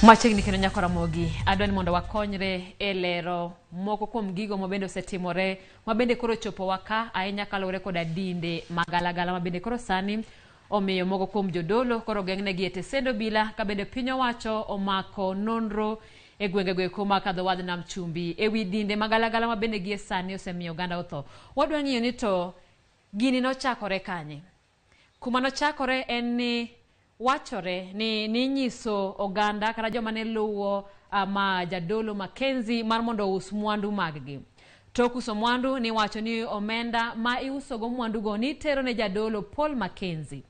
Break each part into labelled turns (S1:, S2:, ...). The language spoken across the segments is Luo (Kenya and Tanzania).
S1: Machiegni kendo nyako Ramogi, adwa ni mondo wakonyre e lero moko kuom gigo mabende osetimore mabende koro ochopowa ka ahinya kaluwore koda dinde magalagala mabende koro sani omiyo moko kuom jodolo koro geng'negi e tesend obila ka bende piny owacho omako nonro e gwengego eko ma kadho wadh nam chumbi e wi dinde magalagala mabende gie sani osemiyo oganda otho. Wadwa ng'iyo ni to gini nochakore kanye? Kuma nochakore en ni wachore ni ninyiso oganda kata joma ne luwo ma jadolo Mackenzie mar mondo ous mwandu maggi. Tok uso mwandu niwacho ni omenda ma iusogo mwandugo nitero ne jadolo Paul Mackenzie.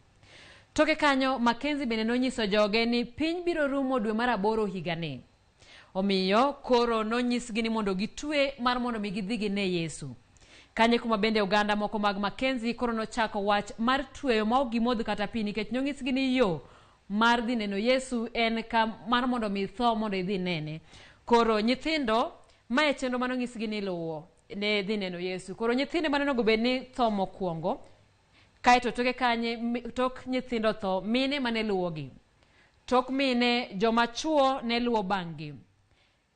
S1: Toke kanyo Mackenzie bende nonyiso joge ni piny biro rumo dwe mar aboro higani. Omiyo koro nonyisgi ni mondo gitwe mar mondo mi gidhi gine Yesu. Kanye kuma bende oganda moko mag Mackenzie koro nochako wach mar tweyo ma ok gimodh kata pi nikech nonyisgi ni yo mar dhi neno Yesu en ka mar mondo mi tho mondo idhi nene. Koro nyithindo mae chenro mane onyisgi ni luwo ne dhi neno Yesu. Koro nyithindo mane onego bed ni tho mokwongo kaeto toke kanye tok nyithindo tho mine mane luwogi. Tok mine joma chuo ne luwo bang'gi.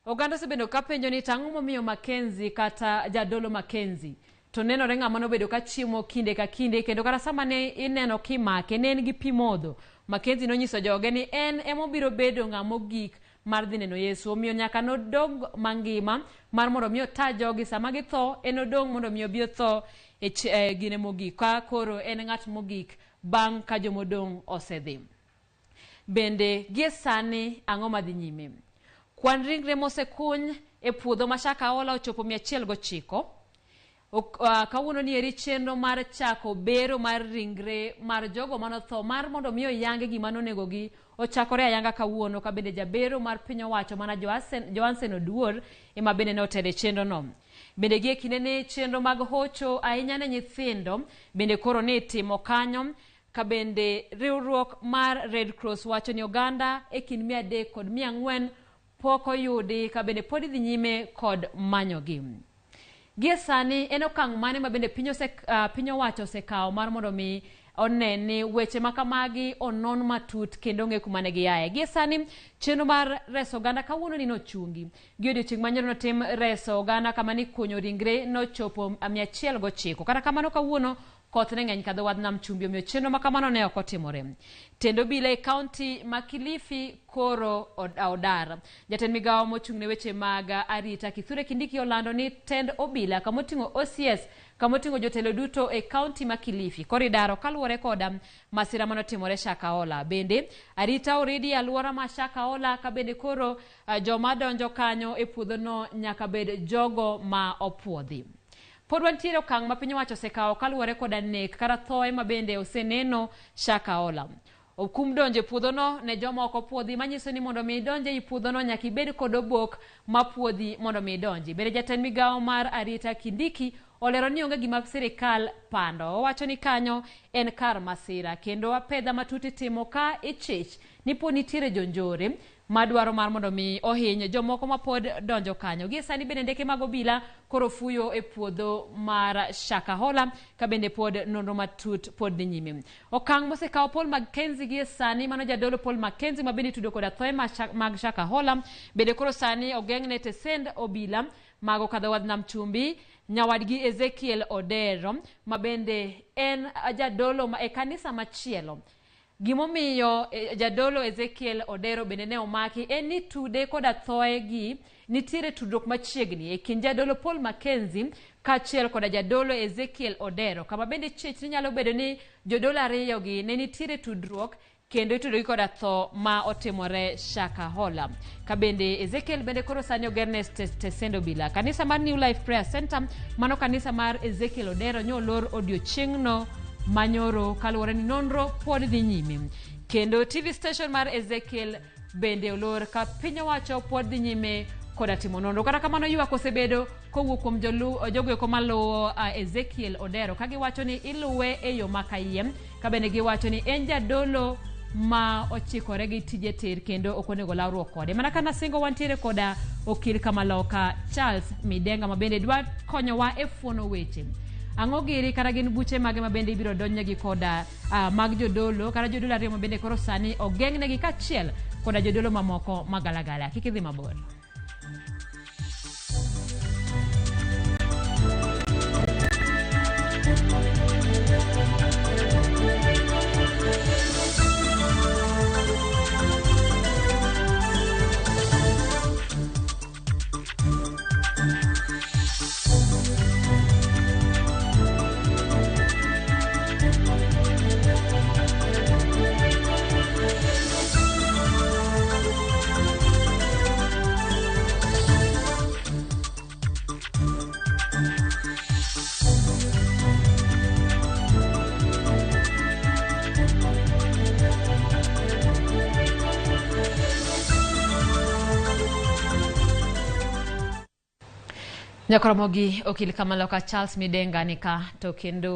S1: Oganda osebedo ka penjo ni tang'o momiyo Mackenzie kata jadolo Mackenzie to nenore ng'ama nobedo ka chiemo kinde ka kinde kendo kata sama ne ineno kimake ne en gi pi modho. Mackenzie nonyiso joge ni en emobiro bedo ng'ama ogik mar dhi neno Yesu omiyo nyaka nodong mangima mar mondo mi ota jogi sama githo en odong' mondo mi obi otho e gine mogik ka koro en ng'at mogik bang' ka jomodong' osedhi. Bende gie sani ang'o madhi nyime? Kwan ringre mosekuny e puodho ma Shakahola ochopo 109. Kawuono ni eri chenro mar chako bero mar ringre mar jogo manotho mar mondo mi oyang gima nonegogi ochakore ayanga kawuono ka bende jabero mar piny owacho mana Johansen Oduor ema bende ne otelo e chenro no. Bende gie kinde ni chenro mag hocho ahinya ne nyithindo bende koro ni itimo kanyo ka bende riwruok mar Red Cross wacho ni oganda e kind 300 kod 400 pok oyudi ka bende pod idhi nyime kod manyogi. Gie sani en okang' mane ma bende piny owacho osekawo mar mondo mi one ni weche ma kamagi onon matut kendo ong'e kuma ne giaye. Gie sani chenro mar reso oganda kawuono ni nochungi. Gi odiochieng' manyoro notim reso oganda kama nikunyo ringre nochopo 109. Kata kamano kawuono koth ne ng'eny kadho wadh nam chumbi omiyo chenro ma kamano ne ok otimore. Tend obila e kaunti ma Kilifi koro odar. Jatend migawo mochung' ne weche mag arita Kithure Kindiki olando ni tend obila kamoting'o OCS kamoting'o jotelo duto e kaunti ma Kilifi koro idaro kaluwore koda masira manotimore Shakahola. Bende arita oridi e alwora ma Shakahola ka bende koro joma donjo kanyo e puodhono nyaka bed jogo ma opuodhi. Pod wantiere okang' ma piny owacho osekawo kaluwore koda nek kata thoe ma bende oseneno Shakahola. Okum donjo e puodhono ne joma ok opuodhi manyiso ni mondo mi idonj ei puodhono nyaka ibed kod obok mapuodhi mondo mi idonji. Bende jatend migawo mar arita Kindiki olero ni onge gima sirikal pando. Owacho ni kanyo en kar masira kendo apedha matut itimo ka ichich ni po nitiere jonjore madwaro mar mondo mi ohiny jomoko mapod donjo kanyo. Gie sani bende ndeke mag obila koro fuyo e puodho mar Shakahola ka bende pod nonro matut pod dhi nyime. Okang' mosekawo Paul Mackenzie gie sani mano jadolo Paul Mackenzie ma bende itudo koda thoe mag Shakahola bende koro sani ogeng'ne tesend obila mag okadho wadh nam chumbi nyawadgi Ezekiel Odero ma bende en jadolo e kanisa machielo. Gimomiyo jadolo Ezekiel Odero bende ne omaki en ni tude koda thoe gi nitiere tudruok machiegni e kind jadolo Paul Mackenzie kaachiel koda jadolo Ezekiel Odero kama bende chich ni nyalo bedo ni jodolo ariyo gi ne nitiere tudruok kendo itudogi koda tho ma otimore Shakahola. Ka bende Ezekiel bende koro sani ogerne tesend obila. Kanisa mar New Life Prayer Center mano kanisa mar Ezekiel Odero nyo olor odiochieng'no manyoro kaluwore ni nonro pod dhi nyime. Kendo TV station mar Ezekiel bende olor ka piny owacho pod dhi nyime koda timo nonro. Kata kamano ywak osebedo kowuok kuom jogo eko maluwo Ezekiel Odero ka giwacho ni iluwe e yo ma kayiem ka bende giwacho ni en jadolo ma ochikore gi tije tir kendo ok onego lawruok kode. Mana ka nasingo wantiere koda okil kamaloka Charles Midenga ma bende dwa konyowa e fuono weche. Ang'o giri kata gin buche mage ma bende ibiro donjnegi koda mag jodolo kata jodolo ariyo ma bende koro sani ogeng'negi kaachiel koda jodolo mamoko magalagala. Kik idhi mabor. Nyakoromogi okil kamaloka Charles Midenga nika to kendo